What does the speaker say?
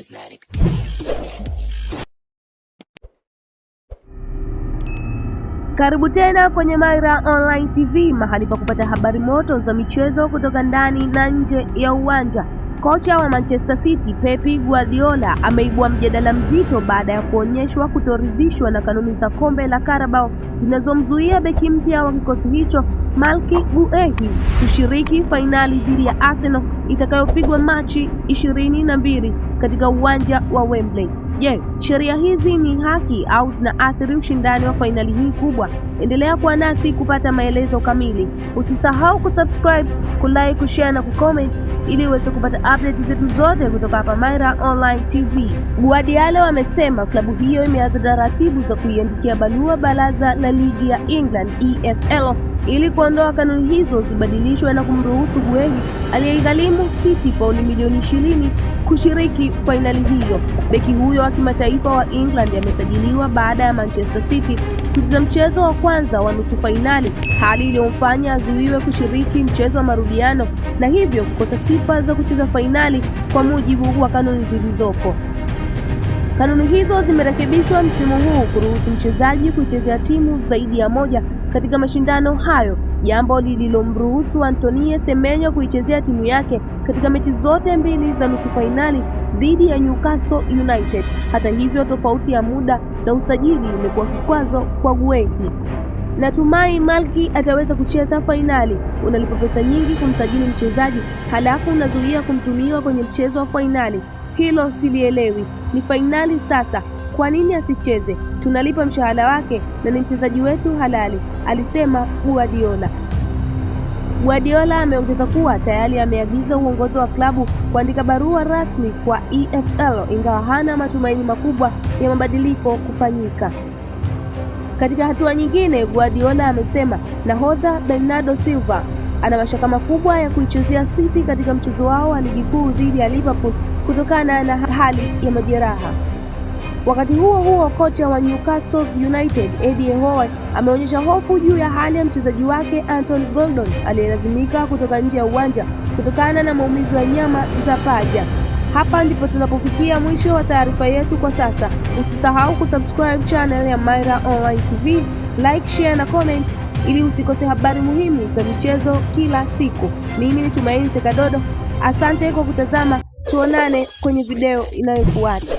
Charismatic. Karibu tena kwenye Myra Online TV, mahali pa kupata habari moto za michezo kutoka ndani na nje ya uwanja. Kocha wa Manchester City Pep Guardiola ameibua mjadala mzito baada ya kuonyeshwa kutoridhishwa na kanuni za kombe la Carabao zinazomzuia beki mpya wa kikosi hicho Malki Guehi kushiriki fainali dhidi ya Arsenal itakayopigwa Machi 22 katika uwanja wa Wembley. Je, sheria hizi ni haki au zinaathiri ushindani wa fainali hii kubwa? Endelea kuwa nasi kupata maelezo kamili. Usisahau kusubscribe, kulike, kushare na kucomment ili uweze kupata update zetu zote kutoka hapa Myra Online TV. Guardiola amesema klabu hiyo imeanza taratibu za kuiandikia barua baraza la ligi ya England EFL ili kuondoa kanuni hizo zibadilishwe na kumruhusu Guehi aliyeigharimu City pauni milioni 20 kushiriki fainali hiyo. Beki huyo wa kimataifa wa England amesajiliwa baada ya Manchester City kucheza mchezo wa kwanza wa nusu fainali, hali iliyomfanya azuiwe kushiriki mchezo wa marudiano na hivyo kukosa sifa za kucheza fainali kwa mujibu wa kanuni zilizopo. Kanuni hizo zimerekebishwa msimu huu kuruhusu mchezaji kuichezea timu zaidi ya moja katika mashindano hayo, jambo lililomruhusu Antoine Semenyo kuichezea timu yake katika mechi zote mbili za nusu fainali dhidi ya Newcastle United. Hata hivyo, tofauti ya muda na usajili imekuwa kikwazo kwa Guehi. Natumai Malki ataweza kucheza fainali. Unalipa pesa nyingi kumsajili mchezaji halafu unazuia kumtumiwa kwenye mchezo wa fainali. Hilo silielewi. Ni fainali sasa, kwa nini asicheze? Tunalipa mshahara wake na ni mchezaji wetu halali, alisema Guardiola. Guardiola ameongeza kuwa tayari ameagiza uongozi wa klabu kuandika barua rasmi kwa EFL, ingawa hana matumaini makubwa ya mabadiliko kufanyika. Katika hatua nyingine, Guardiola amesema nahodha Bernardo Silva ana mashaka makubwa ya kuichezea City katika mchezo wao wa ligi kuu dhidi ya Liverpool kutokana na hali ya majeraha. Wakati huo huo, kocha wa Newcastle United Eddie Howe ameonyesha hofu juu ya hali ya mchezaji wake Anthony Gordon aliyelazimika kutoka nje ya uwanja kutokana na maumivu ya nyama za paja. Hapa ndipo tunapofikia mwisho wa taarifa yetu kwa sasa. Usisahau kusubscribe channel ya Myra Online TV, like, share na comment ili usikose habari muhimu za michezo kila siku. Mimi ni Tumaini Sekadodo, asante kwa kutazama. Tuonane kwenye video inayofuata.